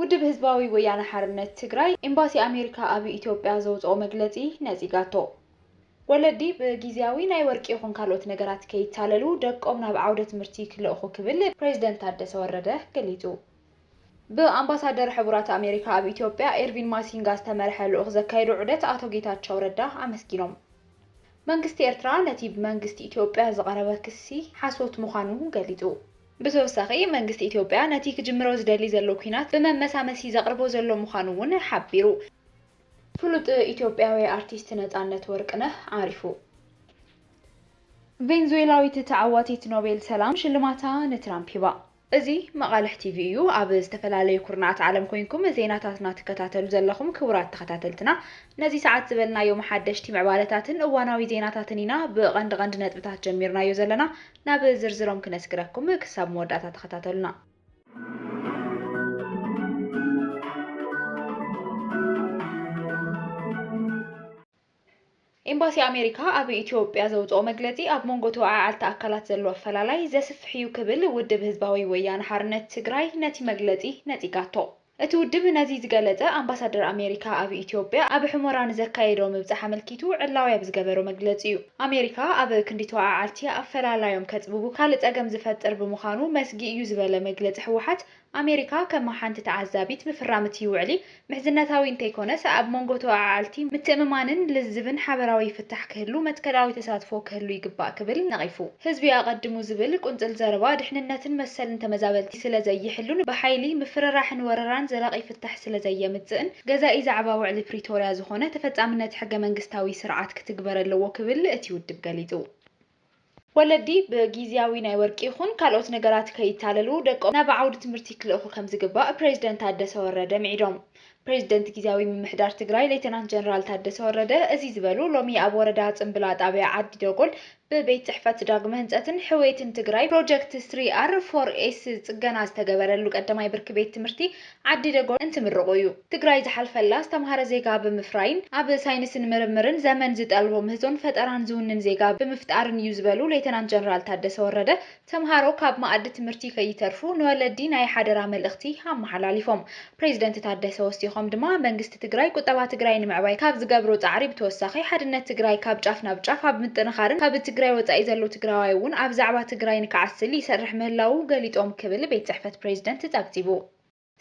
ውድብ ህዝባዊ ወያነ ሓርነት ትግራይ ኤምባሲ ኣሜሪካ ኣብ ኢትዮጵያ ዘውፅኦ መግለፂ ነፂጋቶ። ወለዲ ብጊዜያዊ ናይ ወርቂ ይኹን ካልኦት ነገራት ከይታለሉ ደቆም ናብ ዓውደ ትምህርቲ ክልእኹ ክብል ፕሬዝደንት ታደሰ ወረደ ገሊጹ። ብኣምባሳደር ሕቡራት ኣሜሪካ ኣብ ኢትዮጵያ ኤርቪን ማሲንጋ ዝተመርሐ ልኡኽ ዘካየዶ ዑደት ኣቶ ጌታቸው ረዳ ኣመስጊኖም። መንግስቲ ኤርትራ ነቲ ብመንግስቲ ኢትዮጵያ ዝቐረበ ክሲ ሓሶት ምዃኑ ገሊጹ። ብተወሳኺ መንግስቲ ኢትዮጵያ ነቲ ክጅምሮ ዝደሊ ዘሎ ኲናት ብመመሳመሲ ዘቕርቦ ዘሎ ምዃኑ እውን ሓቢሩ። ፍሉጥ ኢትዮጵያዊ ኣርቲስት ነጻነት ወርቅነህ ዓሪፉ። ቬንዙዌላዊት ተዓዋቲት ኖቤል ሰላም ሽልማታ ንትራምፕ ሂባ። እዚ መቓልሕ ቲቪ እዩ። ኣብ ዝተፈላለዩ ኩርናዓት ዓለም ኮይንኩም ዜናታትና ትከታተሉ ዘለኹም ክቡራት ተኸታተልትና፣ ነዚ ሰዓት ዝበልናዮም ሓደሽቲ ምዕባለታትን እዋናዊ ዜናታትን ኢና ብቐንዲ ቀንዲ ነጥብታት ጀሚርናዮ ዘለና። ናብ ዝርዝሮም ክነስግረኩም፣ ክሳብ መወዳእታ ተኸታተሉና። ኤምባሲ ኣሜሪካ ኣብ ኢትዮጵያ ዘውፅኦ መግለፂ፣ ኣብ መንጎ ተወዓዓልቲ ኣካላት ዘሎ ኣፈላላይ ዘስፍሕ እዩ ክብል ውድብ ህዝባዊ ወያነ ሓርነት ትግራይ ነቲ መግለፂ ነፂጋቶ። እቲ ውድብ ነዚ ዝገለፀ፣ ኣምባሳደር ኣሜሪካ ኣብ ኢትዮጵያ ኣብ ሑመራ ንዘካየዶ ምብፃሕ ኣመልኪቱ ዕላዊ ኣብ ዝገበሮ መግለፂ እዩ። ኣሜሪካ ኣብ ክንዲ ተወዓዓልቲ ኣፈላላዮም ከፅብቡ ካልእ ፀገም ዝፈጥር ብምዃኑ መስጊእ እዩ ዝበለ መግለፂ ህወሓት፣ ኣሜሪካ ከም ሓንቲ ተዓዛቢት ምፍራም እቲ ውዕሊ ምሕዝነታዊ እንተይኮነስ፣ ኣብ መንጎ ተወዓዓልቲ ምትእምማንን ልዝብን ሓበራዊ ፍታሕ ክህሉ መትከላዊ ተሳትፎ ክህሉ ይግባእ ክብል ነቒፉ። ህዝቢ ኣቐድሙ ዝብል ቁንጽል ዘረባ ድሕንነትን መሰልን ተመዛበልቲ ስለ ዘይሕሉን ብሓይሊ ምፍርራሕን ወረራን ዘላቒ ፍታሕ ስለ ዘየምጽእን ገዛኢ ዛዕባ ውዕሊ ፕሪቶርያ ዝኾነ ተፈጻምነት ሕገ መንግስታዊ ስርዓት ክትግበር ኣለዎ ክብል እቲ ውድብ ገሊጹ። ወለዲ ብጊዜያዊ ናይ ወርቂ ይኹን ካልኦት ነገራት ከይታለሉ ደቆም ናብ ዓውዲ ትምህርቲ ክልእኹ ከም ዝግባእ ፕሬዝደንት ታደሰ ወረደ ምዒዶም። ፕሬዝደንት ጊዜያዊ ምምሕዳር ትግራይ ሌተናንት ጀነራል ታደሰ ወረደ እዚ ዝበሉ ሎሚ ኣብ ወረዳ ጽምብላ ጣብያ ዓዲ ደጎል ብቤት ጽሕፈት ዳግመ ህንጸትን ሕውየትን ትግራይ ፕሮጀክት ስሪ ኣር ፎር ኤስ ጽገና ዝተገበረሉ ቀዳማይ ብርኪ ቤት ትምህርቲ ዓዲ ደጎል እንትምርቑ እዩ። ትግራይ ዝሓልፈላ ዝተምሃረ ዜጋ ብምፍራይን ኣብ ሳይንስን ምርምርን ዘመን ዝጠልቦ ምህዞን ፈጠራን ዝውንን ዜጋ ብምፍጣርን እዩ ዝበሉ ሌተናንት ጀነራል ታደሰ ወረደ፣ ተምሃሮ ካብ መኣዲ ትምህርቲ ከይተርፉ ንወለዲ ናይ ሓደራ መልእኽቲ ኣመሓላሊፎም። ፕሬዝደንት ታደሰ ወሲኾም ድማ መንግስቲ ትግራይ ቁጠባ ትግራይ ንምዕባይ ካብ ዝገብሮ ጻዕሪ ብተወሳኺ ሓድነት ትግራይ ካብ ጫፍ ናብ ጫፍ ኣብ ምጥንኻርን ካብ ትግራይ ወጻኢ ዘሎ ትግራዋይ እውን ኣብ ዛዕባ ትግራይ ንክዓስል ይሰርሕ ምህላዉ ገሊጾም ክብል ቤት ጽሕፈት ፕሬዝደንት ጸብጺቡ።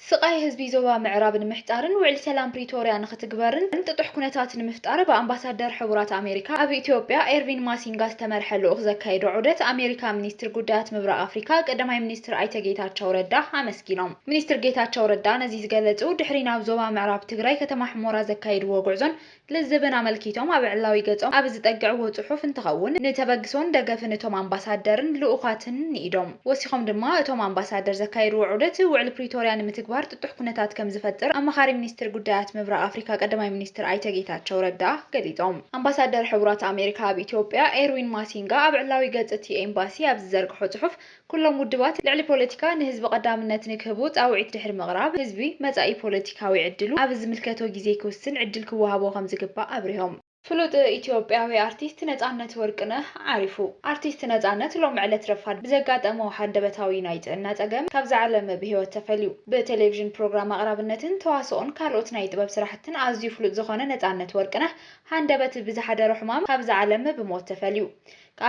ስቓይ ህዝቢ ዞባ ምዕራብ ንምሕጻርን ውዕሊ ሰላም ፕሪቶርያ ንኽትግበርን ጥጡሕ ኩነታት ንምፍጣር ብኣምባሳደር ሕቡራት ኣሜሪካ ኣብ ኢትዮጵያ ኤርቪን ማሲንጋ ዝተመርሐ ልኡኽ ዘካየዶ ዑደት ኣሜሪካ ሚኒስትር ጉዳያት ምብራቕ ኣፍሪካ ቀዳማይ ሚኒስትር ኣይተ ጌታቸው ረዳ ኣመስጊኖም። ሚኒስትር ጌታቸው ረዳ ነዚ ዝገለጹ ድሕሪ ናብ ዞባ ምዕራብ ትግራይ ከተማ ሕሞራ ዘካየድዎ ጉዕዞን ልዝብን ኣመልኪቶም ኣብ ዕላዊ ገጾም ኣብ ዝጠግዕዎ ጽሑፍ እንትኸውን፣ ንተበግሶን ደገፍን እቶም ኣምባሳደርን ልኡኻትን ንኢዶም። ወሲኾም ድማ እቶም ኣምባሳደር ዘካየድዎ ዑደት ውዕሊ ፕሪቶርያ ንምትግባር ጥጡሕ ኩነታት ከም ዝፈጥር ኣማኻሪ ሚኒስትር ጉዳያት ምብራቕ ኣፍሪካ ቀዳማይ ሚኒስትር ኣይተ ጌታቸው ረዳ ገሊጾም። ኣምባሳደር ሕቡራት ኣሜሪካ ኣብ ኢትዮጵያ ኤርዊን ማሲንጋ ኣብ ዕላዊ ገጽ እቲ ኤምባሲ ኣብ ዝዘርግሖ ጽሑፍ፣ ኩሎም ውድባት ልዕሊ ፖለቲካ ንህዝቢ ቀዳምነት ንክህቡ ጻውዒት ድሕሪ ምቕራብ፣ ህዝቢ መጻኢ ፖለቲካዊ ዕድሉ ኣብ ዝምልከቶ ግዜ ክውስን ዕድል ክወሃቦ ከም ዝግባእ ኣብሪሆም። ፍሉጥ ኢትዮጵያዊ ኣርቲስት ነጻነት ወርቅነህ ዓሪፉ። ኣርቲስት ነጻነት ሎም ዕለት ረፋድ ብዘጋጠሞ ሃንደበታዊ ናይ ጥዕና ጸገም ካብዛ ዓለም ብህይወት ተፈልዩ። ብቴሌቪዥን ፕሮግራም ኣቕራብነትን ተዋስኦን ካልኦት ናይ ጥበብ ስራሕትን ኣዝዩ ፍሉጥ ዝኾነ ነጻነት ወርቅነህ ሃንደበት ብዝሓደሮ ሕማም ካብዛ ዓለም ብሞት ተፈልዩ።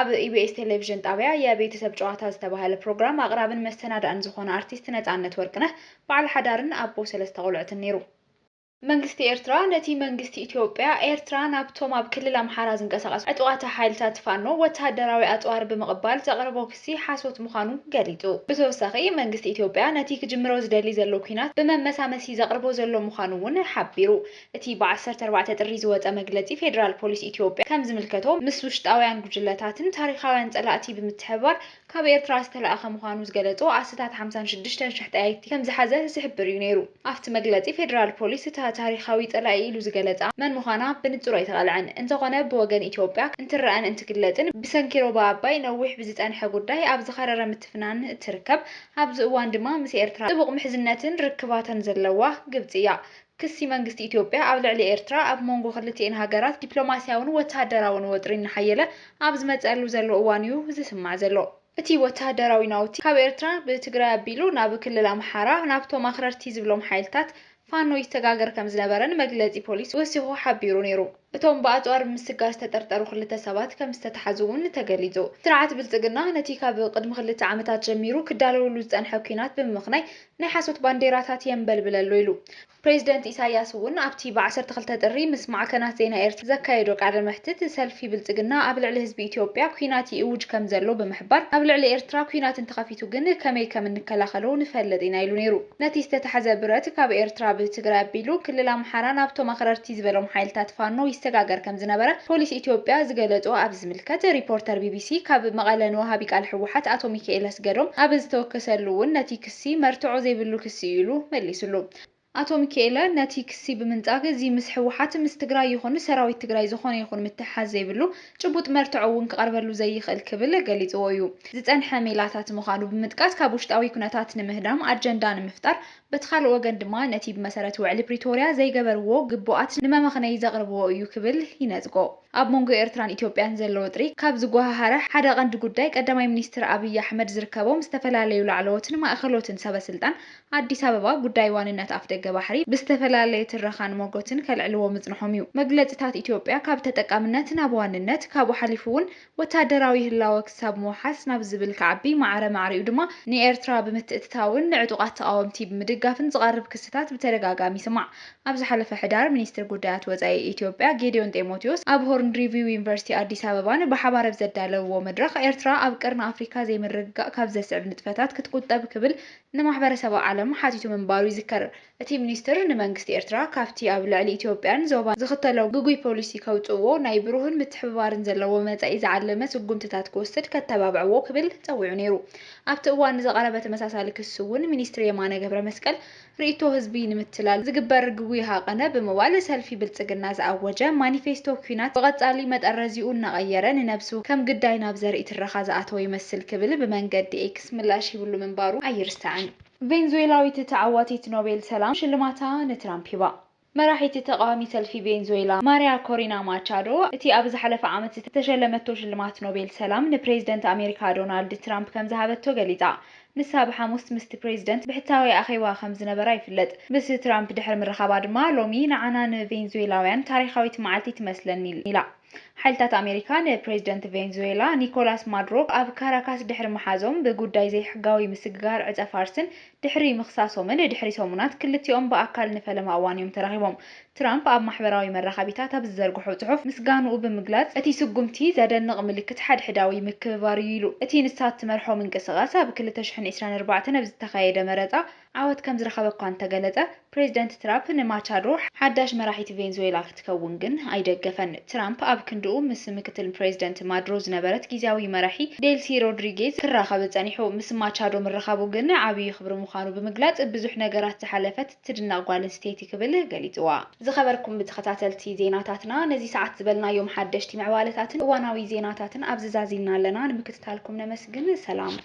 ኣብ ኢቢኤስ ቴሌቪዥን ጣብያ የቤተሰብ ጨዋታ ዝተባህለ ፕሮግራም ኣቕራብን መሰናዳእን ዝኾነ ኣርቲስት ነጻነት ወርቅነህ በዓል ሓዳርን ኣቦ ሰለስተ ቆልዑትን ነይሩ። መንግስቲ ኤርትራ ነቲ መንግስቲ ኢትዮጵያ ኤርትራ ናብቶም ኣብ ክልል ኣምሓራ ዝንቀሳቐሱ ዕጡቓት ሓይልታት ፋኖ ወተሃደራዊ ኣጽዋር ብምቕባል ዘቕረቦ ክሲ ሓሶት ምዃኑ ገሊጹ። ብተወሳኺ መንግስቲ ኢትዮጵያ ነቲ ክጅምሮ ዝደሊ ዘሎ ኲናት ብመመሳመሲ ዘቕርቦ ዘሎ ምዃኑ እውን ሓቢሩ። እቲ ብ ዓሰርተ ኣርባዕተ ጥሪ ዝወጸ መግለጺ ፌደራል ፖሊስ ኢትዮጵያ ከም ዝምልከቶ ምስ ውሽጣውያን ጉጅለታትን ታሪኻውያን ጸላእቲ ብምትሕብባር ካብ ኤርትራ ዝተላእኸ ምዃኑ ዝገለጹ ኣስታት ሓምሳን ሽዱሽተን ሽሕ ጠያይቲ ከም ዝሓዘ ዝሕብር እዩ ነይሩ። ኣብቲ መግለጺ ፌደራል ፖሊስ እታ ታሪኻዊ ጸላኢ ኢሉ ዝገለጻ መን ምዃና ብንጹር ኣይተቐልዐን። እንተኾነ ብወገን ኢትዮጵያ እንትረኣን እንትግለጽን ብሰንኪ ሮባ ኣባይ ነዊሕ ብዝጸንሐ ጉዳይ ኣብ ዝኸረረ ምትፍናን እትርከብ፣ ኣብዚ እዋን ድማ ምስ ኤርትራ ጥቡቕ ምሕዝነትን ርክባተን ዘለዋ ግብጺ እያ። ክሲ መንግስቲ ኢትዮጵያ ኣብ ልዕሊ ኤርትራ ኣብ መንጎ ክልቲኤን ሃገራት ዲፕሎማስያውን ወተሃደራውን ወጥሪ እናሓየለ ኣብ ዝመጸሉ ዘሎ እዋን እዩ ዝስማዕ ዘሎ። እቲ ወተሃደራዊ ናውቲ ካብ ኤርትራ ብትግራይ ኣቢሉ ናብ ክልል ኣምሓራ ናብቶም ኣኽረርቲ ዝብሎም ሓይልታት ፋኖ ይሰጋገር ከም ዝነበረን መግለጺ ፖሊስ ወሲኹ ሓቢሩ ነይሩ። እቶም ብኣጽዋር ብምስጋር ዝተጠርጠሩ ክልተ ሰባት ከም ዝተታሕዙ እውን ተገሊጹ። ስርዓት ብልጽግና ነቲ ካብ ቅድሚ ክልተ ዓመታት ጀሚሩ ክዳለወሉ ዝጸንሐ ኲናት ብምምኽናይ ናይ ሓሶት ባንዴራታት የንበልብለሉ ኢሉ። ፕሬዚደንት ኢሳያስ እውን ኣብቲ ብ ዓሰርተ ክልተ ጥሪ ምስ ማዕከናት ዜና ኤርትራ ዘካየዶ ቃለ መሕትት፣ ሰልፊ ብልጽግና ኣብ ልዕሊ ህዝቢ ኢትዮጵያ ኲናት ይእውጅ ከም ዘሎ ብምሕባር፣ ኣብ ልዕሊ ኤርትራ ኲናት እንተኸፊቱ ግን ከመይ ከም እንከላኸሎ ንፈልጥ ኢና ኢሉ ነይሩ። ነቲ ዝተታሕዘ ብረት ካብ ኤርትራ ብትግራይ ኣቢሉ ክልል ኣምሓራ ናብቶም ኣኽረርቲ ዝበሎም ሓይልታት ፋኖ ይሰጋገር ከም ዝነበረ ፖሊስ ኢትዮጵያ ዝገለጾ ኣብ ዝምልከት፣ ሪፖርተር ቢቢሲ ካብ መቐለ ንወሃቢ ቃል ህወሓት ኣቶ ሚካኤል ኣስገዶም ኣብ ዝተወከሰሉ እውን ነቲ ክሲ መርትዖ ዘይብሉ ክሲ እዩ ኢሉ መሊሱሉ። ኣቶ ሚካኤለ ነቲ ክሲ ብምንጻግ፣ እዚ ምስ ህወሓት፣ ምስ ትግራይ ይኹን ሰራዊት ትግራይ ዝኾነ ይኹን ምትሕሓዝ ዘይብሉ፣ ጭቡጥ መርትዖ እውን ክቐርበሉ ዘይኽእል ክብል ገሊጽዎ እዩ። ዝጸንሐ ሜላታት ምዃኑ ብምጥቃስ፣ ካብ ውሽጣዊ ኩነታት ንምህዳም ኣጀንዳ ንምፍጣር፣ በቲ ካልእ ወገን ድማ ነቲ ብመሰረት ውዕሊ ፕሪቶርያ ዘይገበርዎ ግቡኣት ንመመኽነዪ ዘቕርብዎ እዩ ክብል ይነጽጎ። ኣብ መንጎ ኤርትራን ኢትዮጵያን ዘሎ ወጥሪ ካብ ዝጓሃሃረ ሓደ ቀንዲ ጉዳይ፣ ቀዳማይ ሚኒስትር ኣብይ ኣሕመድ ዝርከቦም ዝተፈላለዩ ላዕለዎትን ማእኸሎትን ሰበ ስልጣን ኣዲስ ኣበባ ጉዳይ ዋንነት ኣፍደገ ባሕሪ ብዝተፈላለየ ትረኻን ሞጎትን ከልዕልዎ ምጽንሖም እዩ። መግለጽታት ኢትዮጵያ ካብ ተጠቃምነት ናብ ዋንነት፣ ካብኡ ሓሊፉ እውን ወታደራዊ ህላወ ክሳብ ምውሓስ ናብ ዝብል ክዓቢ ማዕረ ማዕሪኡ ድማ ንኤርትራ ብምትእትታውን ንዕጡቓት ተቓወምቲ ብምድጋፍን ዝቐርብ ክስታት ብተደጋጋሚ ይስማዕ። ኣብ ዝሓለፈ ሕዳር ሚኒስትር ጉዳያት ወጻኢ ኢትዮጵያ ጌዲዮን ጢሞቴዎስ ኣብ ሆርን ሪቪው ዩኒቨርሲቲ ኣዲስ ኣበባን ብሓባር ኣብ ዘዳለውዎ መድረኽ፣ ኤርትራ ኣብ ቀርኒ ኣፍሪካ ዘይምርግጋእ ካብ ዘስዕብ ንጥፈታት ክትቁጠብ ክብል ንማሕበረሰብ ዓለም ሓቲቱ ምንባሩ ይዝከር። እቲ ሚኒስትር ንመንግስቲ ኤርትራ ካብቲ ኣብ ልዕሊ ኢትዮጵያን ዞባን ዝኽተሎ ግጉይ ፖሊሲ ከውጽእዎ፣ ናይ ብሩህን ምትሕብባርን ዘለዎ መጻኢ ዝዓለመ ስጉምትታት ክወስድ ከተባብዕዎ ክብል ጸዊዑ ነይሩ። ኣብቲ እዋን ንዝቐረበ ተመሳሳሊ ክሲ እውን ሚኒስትር የማነ ገብረ መስቀል፣ ርእይቶ ህዝቢ ንምትላል ዝግበር ግጉይ ሃቐነ ብምባል፣ ሰልፊ ብልጽግና ዝኣወጀ ማኒፌስቶ ኲናት ብቐጻሊ መጠረዚኡ እናቐየረ ንነብሱ ከም ግዳይ ናብ ዘርኢ ትረኻ ዝኣተወ ይመስል ክብል ብመንገዲ ኤክስ ምላሽ ሂብሉ ምንባሩ ኣይርሳዕን። ቬንዙዌላዊት ተዓዋቲት ኖቤል ሰላም ሽልማታ ንትራምፕ ሂባ። መራሒት ተቓዋሚ ሰልፊ ቬንዙዌላ ማሪያ ኮሪና ማቻዶ፣ እቲ ኣብ ዝሓለፈ ዓመት ዝተሸለመቶ ሽልማት ኖቤል ሰላም ንፕሬዚደንት ኣሜሪካ ዶናልድ ትራምፕ ከም ዝሃበቶ ገሊጻ። ንሳ ብሓሙስ ምስቲ ፕሬዚደንት ብሕታዊ ኣኼባ ከም ዝነበራ ይፍለጥ። ምስ ትራምፕ ድሕሪ ምርኻባ ድማ፣ ሎሚ ንዓና ንቬንዙዌላውያን ታሪኻዊት መዓልቲ ትመስለኒ ኢላ። ሓይልታት ኣሜሪካ ንፕሬዚደንት ቬንዙዌላ ኒኮላስ ማዱሮ ኣብ ካራካስ ድሕሪ ምሓዞም፣ ብጉዳይ ዘይሕጋዊ ምስግጋር ዕጸ ፋርስን ድሕሪ ምኽሳሶምን፣ ድሕሪ ሰሙናት ክልቲኦም ብኣካል ንፈለማ እዋን እዮም ተራኺቦም። ትራምፕ ኣብ ማሕበራዊ መራኸቢታት ኣብ ዝዘርግሖ ጽሑፍ፣ ምስጋንኡ ብምግላጽ፣ እቲ ስጉምቲ ዘደንቕ ምልክት ሓድሕዳዊ ምክብባር እዩ ኢሉ። እቲ ንሳ እትመርሖ ምንቅስቓስ ኣብ ክልተ ሽሕን ዕስራን ኣርባዕተን ኣብ ዝተኻየደ መረጻ ዓወት ከም ዝረኸበ እኳ እንተገለጸ፣ ፕሬዚደንት ትራምፕ ንማቻዶ ሓዳሽ መራሒት ቬንዙዌላ ክትከውን ግን ኣይደገፈን። ትራምፕ ኣብ ክንድኡ ምስ ምክትል ፕሬዚደንት ማዱሮ ዝነበረት ግዝያዊ መራሒ ዴልሲ ሮድሪጌዝ ክራኸብ ጸኒሑ። ምስ ማቻዶ ምርኻቡ ግን ዓብዪ ክብሪ ምዃኑ ብምግላጽ፣ ብዙሕ ነገራት ዝሓለፈት ትድነቕ ጓል ኣንስተይቲ ክብል ገሊጽዋ። ዝኸበርኩም ተኸታተልቲ ዜናታትና፣ ነዚ ሰዓት ዝበልናዮም ሓደሽቲ ምዕባለታትን እዋናዊ ዜናታትን ኣብዚ ዛዚምና ኣለና። ንምክትታልኩም ነመስግን። ሰላም።